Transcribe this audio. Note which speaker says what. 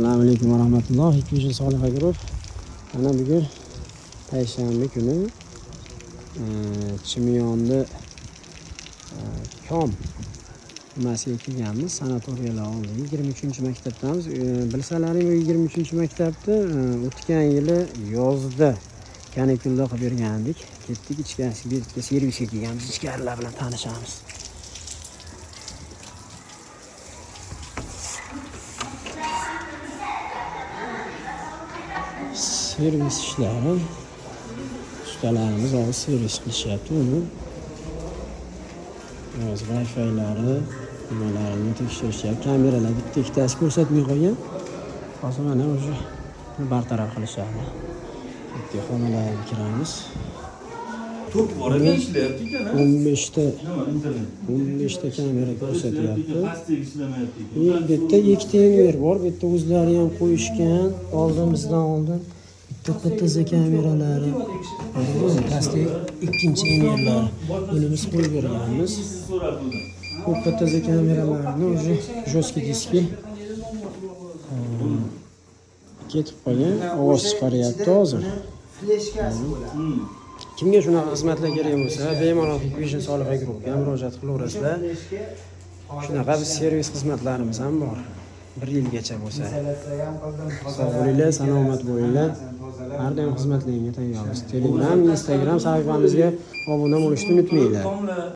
Speaker 1: Assalomu alaykum va rahmatulloh. Hikvision Soliha Group. Mana bugun payshanba kuni Chimyonni kom nimasiga kelganmiz, sanatoriyalar oldiga, 23-maktabdamiz. Bilsalaring, bu 23-maktabni o'tgan yili yozda kanikulda qilib bergandik. Ketdik ichkarisiga, bu yerga servisga kelganmiz, ichkarilar bilan tanishamiz. Servis ishlari, ustalarimiz hozir servis qilishyapti uni. Hozir Wi-Fi'lari, nimalarini tekshirishyapti. Kameralar bitta ikkitasi ko'rsatmay qolgan. Hozir mana уже bartaraf qilishadi. Bitta xonalarga kiramiz.
Speaker 2: Tok bor ekan, ishlayapti ekan, ha?
Speaker 1: 15 ta
Speaker 2: Nima, internet?
Speaker 1: 15 ta kamera ko'rsatyapti.
Speaker 2: Pastdagi ishlamayapti ekan.
Speaker 1: Bu yerda ikkita NVR bor. Bu yerda o'zlari ham qo'yishgan oldimizdan oldin. Bitta PTZ kameralari. Pastda ikkinchi NVRlar. Buni biz qo'yib berganmiz.
Speaker 2: Siz so'rab uni.
Speaker 1: Bu PTZ kameralarini уже жесткий diski ketib qolgan, ovoz chiqaryapti hozir.
Speaker 3: Fleshkasi bo'ladi.
Speaker 1: Kimga shunaqa xizmatlar kerak bo'lsa, bemalol Hikvision Soliha Groupga murojaat qilaverasizlar.
Speaker 3: Fleshka.
Speaker 1: Shunaqa biz servis xizmatlarimiz ham bor. Bir yilgacha bo'lsa.
Speaker 3: Izolyatsiya ham qildim.
Speaker 1: Sog' bo'linglar, salomat bo'linglar. Har doim xizmatlaringga tayyormiz. Telegram, Instagram sahifamizga obuna bo'lishni unutmanglar.
Speaker 2: Tomlar.